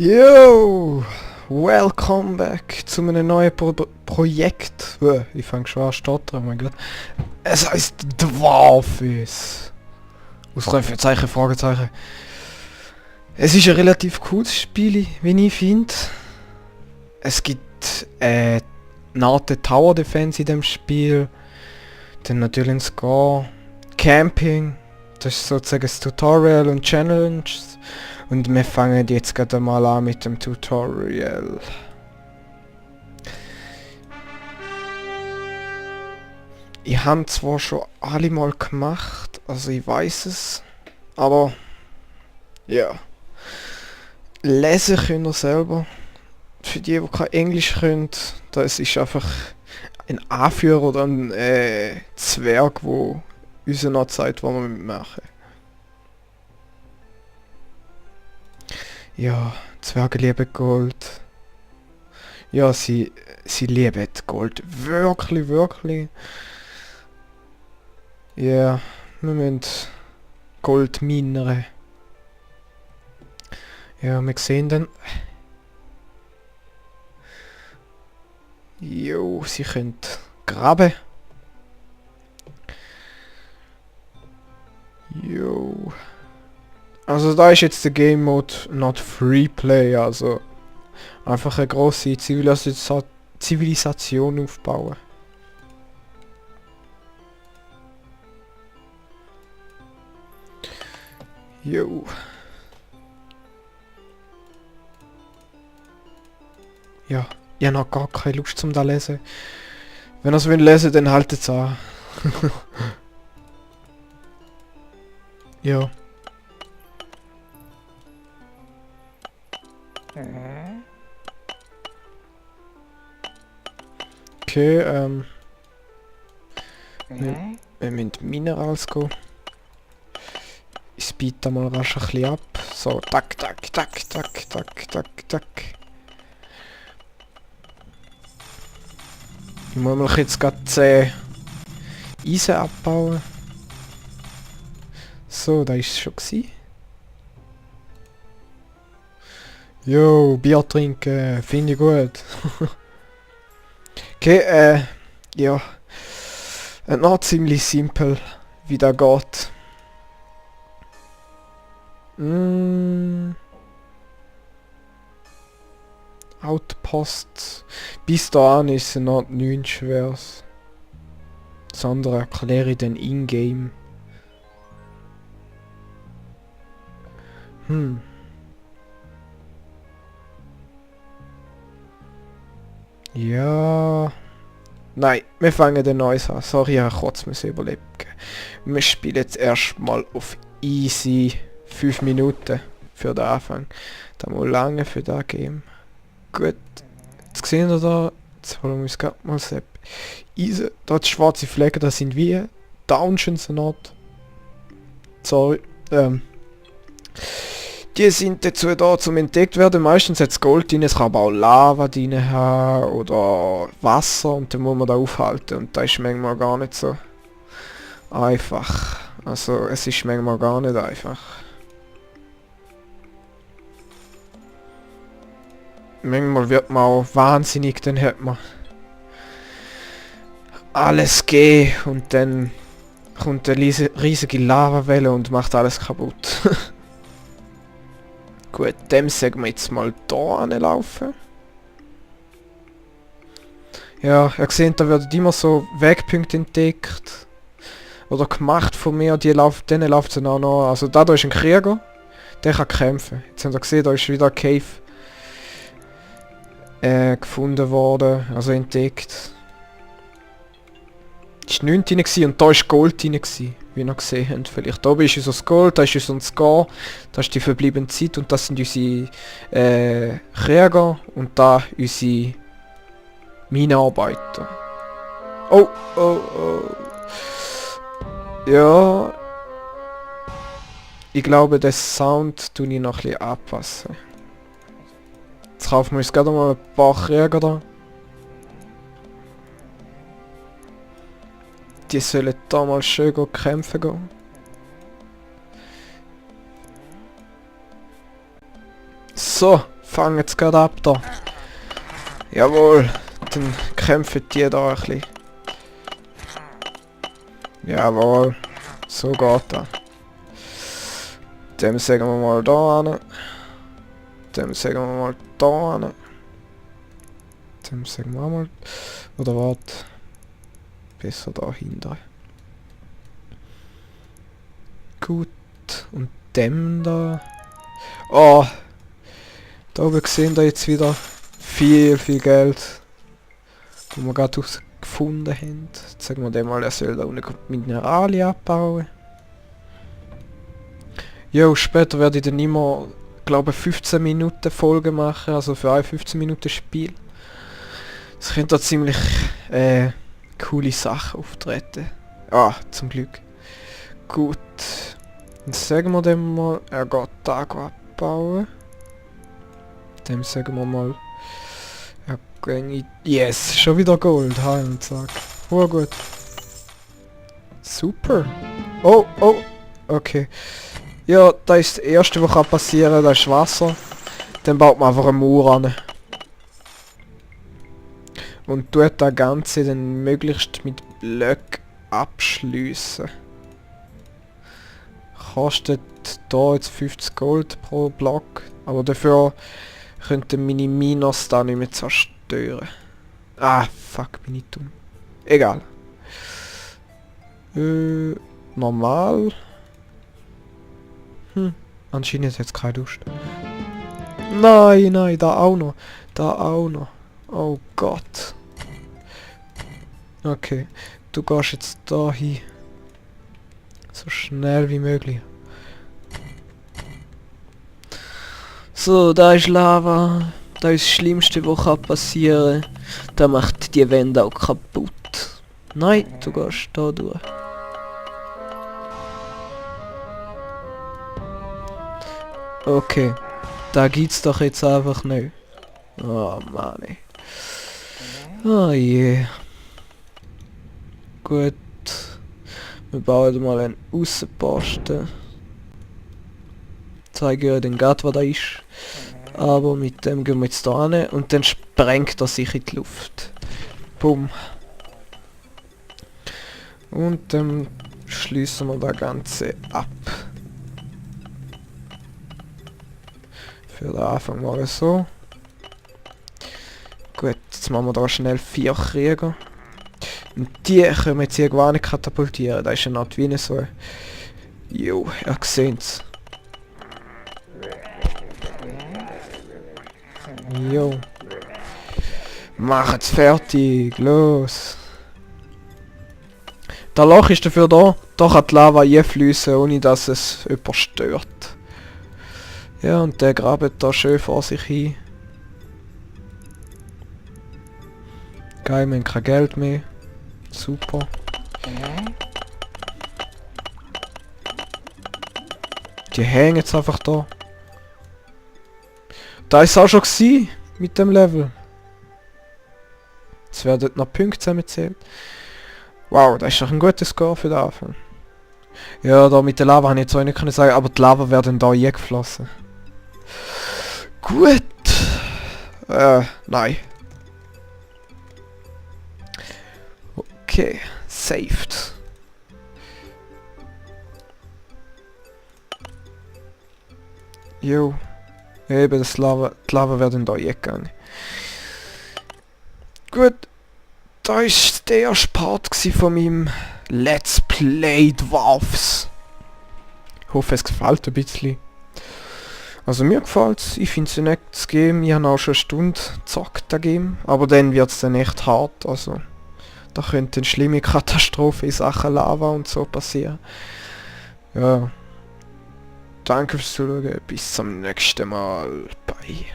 Yo! Welcome back zu einem neuen Projekt. Ich fange schon an zu stottern, oh mein Gott. Es heißt Dwarfis. Ausrufezeichen, Fragezeichen. Es ist ein relativ cooles Spiel, wie ich finde. Es gibt eine Art Tower Defense in dem Spiel. Dann natürlich ein Score. Camping. Das ist sozusagen das Tutorial und Challenges. Und wir fangen jetzt gerade mal an mit dem Tutorial. Ich habe zwar schon alle mal gemacht, also ich weiß es, aber ja. Lesen könnt ihr selber. Für die kein Englisch können, das ist einfach ein Anführer oder ein Zwerg, der uns noch zeigt, was wir machen. Ja, Zwerge lieben Gold. Ja, sie lieben Gold. Wirklich, wirklich. Ja, wir müssen Gold minern. Ja, wir sehen dann... Jo, sie können graben. Jo. Also da ist jetzt der Game Mode not free play, also einfach eine grosse Zivilisation aufbauen. Jo. Ja, ich habe noch gar keine Lust zum da lesen. Wenn ihr es lesen, dann haltet es an. Ja. Okay, wir müssen Minerals gehen. Ich speed da mal rasch ein bisschen ab. So, tack, tack, tack, tack, tack, tack, tack. Ich muss mal jetzt gerade 10 Eisen abbauen. So, da ist es schon gewesen. Jo, Bier trinken, finde ich gut. Okay, ja. Noch ziemlich simpel, wie das geht. Outpost. Bis dahin ist es noch nichts Schweres. Das andere erkläre ich dann in-game. Ja. Nein, wir fangen ein neues an. Sorry, ich habe kurz überleben. Wir spielen jetzt erstmal auf easy 5 Minuten für den Anfang. Da muss lange für das Game. Gut. Jetzt sehen wir da. Jetzt holen wir uns gerade mal Sepp. Easy. Da die schwarze Flecken, das sind wie Dungeons Not. Sorry. Die sind dazu da zum entdeckt werden. Meistens hat es Gold drin, es kann aber auch Lava drin haben oder Wasser und dann muss man da aufhalten und das ist manchmal gar nicht so einfach. Also es ist manchmal gar nicht einfach. Manchmal wird man auch wahnsinnig, dann hat man alles gehen und dann kommt eine riesige Lavawelle und macht alles kaputt. Gut, dem sagen wir jetzt mal da anlaufen. Ja, ihr seht, da werden immer so Wegpunkte entdeckt. Oder gemacht von mir, denen läuft es auch noch. Also da ist ein Krieger, der kann kämpfen. Jetzt habt ihr gesehen, da ist wieder ein Cave gefunden worden, also entdeckt. Es war 9 drin und da ist Gold drin, wie ihr gesehen habt. Vielleicht da oben ist unser Gold, da ist unser Score, das ist die verbliebene Zeit und das sind unsere Krieger und da unsere Minenarbeiter. Oh, oh, oh. Ja. Ich glaube, den Sound tue ich noch ein bisschen anpassen. Jetzt kaufen wir uns gerade mal ein paar Krieger da. Die sollen da mal schön kämpfen gehen. So, fangen jetzt gerade ab da. Jawohl, dann kämpfen die da ein bisschen. Jawohl, so geht das. Dem sagen wir mal da hin. Dem sagen wir mal da hin. Dem sagen wir mal... Oder warte. Besser da hinten. Gut. Und dem da... Oh! Da oben sehen wir jetzt wieder viel Geld. Wo wir gerade gefunden haben. Jetzt sagen wir dem mal, er soll da unten Mineralien abbauen. Jo, später werde ich dann immer, glaube 15 Minuten Folge machen, also für ein 15 Minuten Spiel. Es könnte da ziemlich coole Sachen auftreten. Ah, zum Glück. Gut. Dann sagen wir dem mal, er geht da abbauen. Dem sagen wir mal, er geht... Yes, schon wieder Gold, und zack. Oh gut. Super. Oh, okay. Ja, das ist das erste, was passieren kann, das ist Wasser. Dann baut man einfach eine Mauer an. Und tut das Ganze dann möglichst mit Blöcken abschliessen. Kostet da jetzt 50 Gold pro Block. Aber dafür könnten meine Miners da nicht mehr zerstören. Ah, fuck, bin ich dumm. Egal. Normal. Anscheinend hat es keine Lust. Nein, da auch noch. Da auch noch. Oh Gott. Okay, du gehst jetzt da hin. So schnell wie möglich. So, da ist Lava. Da ist das Schlimmste, was passieren kann. Da macht die Wände auch kaputt. Nein, du gehst da durch. Okay, da gibt's doch jetzt einfach nicht. Oh Mann, ey. Oh je. Gut. Wir bauen mal einen Aussenposten. Zeige euch den Gott, was da ist. Aber mit dem gehen wir jetzt da hin und dann sprengt er sich in die Luft. Bumm. Und dann schließen wir das Ganze ab. Für den Anfang mal so. Gut, jetzt machen wir da schnell 4 Krieger. Und die können wir jetzt irgendwann nicht katapultieren. Das ist eine Art wie so. Jo, ihr seht's. Jo. Macht's fertig, los. Der Loch ist dafür da. Da kann die Lava einfließen, ohne dass es jemand stört. Ja, und der grabt da schön vor sich hin. Geil, wir haben kein Geld mehr. Super. Die hängen jetzt einfach da. Da ist auch schon gewesen, mit dem Level. Jetzt werden noch Punkte zusammengezählt. Wow, das ist doch ein guter Score für den Anfang. Ja, da mit der Lava habe ich jetzt auch nicht können sagen, aber die Lava wäre dann da eingeflossen. Gut. Nein. Okay, saved. Jo. Eben, die Lava wäre dann da eingegangen. Gut. Da war der erste Part von meinem Let's Play Dwarfs. Ich hoffe, es gefällt ein bisschen. Also mir gefällt es, ich finde es ein nettes Game, ich habe auch schon eine Stunde gezockt, das Game. Aber dann wird es dann echt hart, also da könnte eine schlimme Katastrophe in Sachen Lava und so passieren. Ja. Danke fürs Zuschauen, bis zum nächsten Mal. Bye.